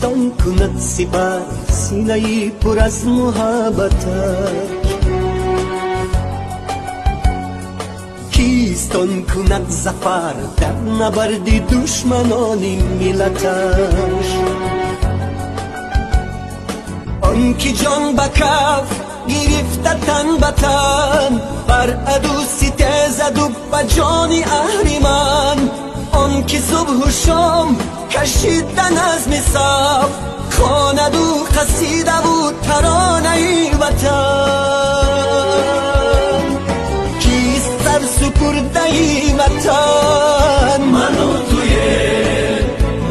Кист он кунад сипар синаи пур аз муҳаббаташ? Кист он кунад зафар дар набарди душманони миллаташ? Он ки ҷон ба каф гирифта, тан ба тан бар аду ситезаду ба ҷони аҳриман, он ки субҳу шом кашида назми саф хонаду қасидаву таронаи ватан. Кист сарсупурдаи ватан? Ману туем,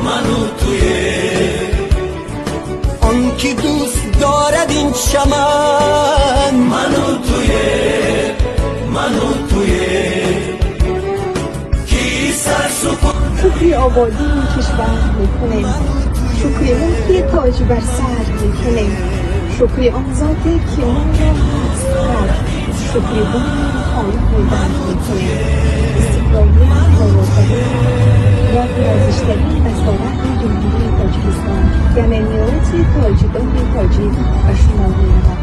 ману туем. Он ки дӯст дорад ин чаман. Ману туем, ману туем. Ки сарсупур Шукри ободии кишвар мекунем, шукри мулки тоҷ бар сар мекунем, шукри он зоте ки моро ҳаст кард, шукри боми хонаҳои дар мекунем. Истиқлолият волотарин ва пурарзиштарин дастоварди Ҷумҳурии Тоҷикистон, яъне миллати тоҷдори тоҷик ба шумор меравад.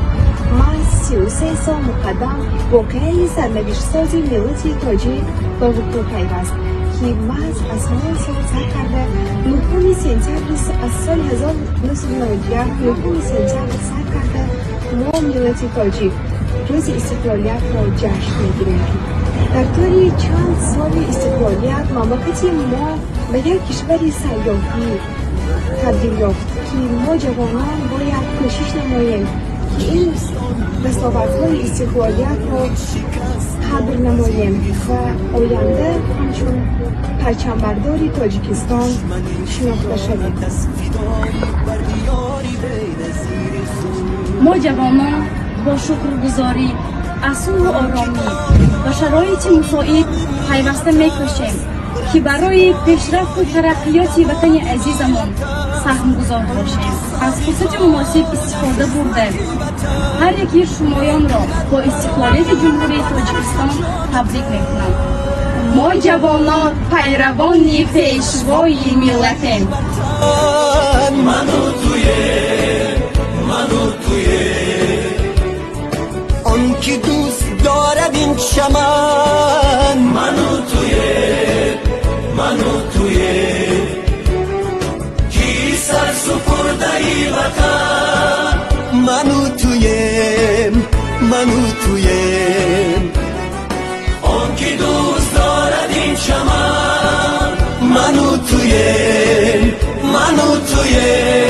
Маҳз 33 сол муқаддам воқеаи сарнавиштсози миллати тоҷик ба вуқӯъ пайваст, ки маҳз аз ҳамон сол сар карда, 9 сентябри аз соли 1991, 9 сентябр сар карда, мо, миллати тоҷик, рӯзи истиқлолиятро ҷашн мегирем. Дар тӯли чанд соли истиқлолият мамлакати мо ба як кишвари сайёҳӣ табдил ёфт, ки мо, ҷавонон, бояд кӯшиш намоем, ки ин дастовардҳои истиқлолиятро қадр намоем ва оянда ҳамчун парчамбардори Тоҷикистон шинохта шавем. Мо, ҷавонон, бо шукргузорӣ аз сулҳу оромӣ ва шароити мусоид пайваста мекӯшем, ки барои пешрафту тараққиёти ватани азизамон саҳмгузор бошем. Аз фурсати муносиб истифода бурда, ҳар яки шумоёнро бо истиқлолияти Ҷумҳурии Тоҷикистон табрик мекунам. Мо, ҷавонон, пайравони пешвои миллатем. Ману туем, ману туем. Он ки дӯст дорад ин чаман. Ману туем, ману туем. Ки сарсупурдаи ватан? Ману туем, ману туем. Он ки дӯст дорад ин чаман. Ману туем, ману туем.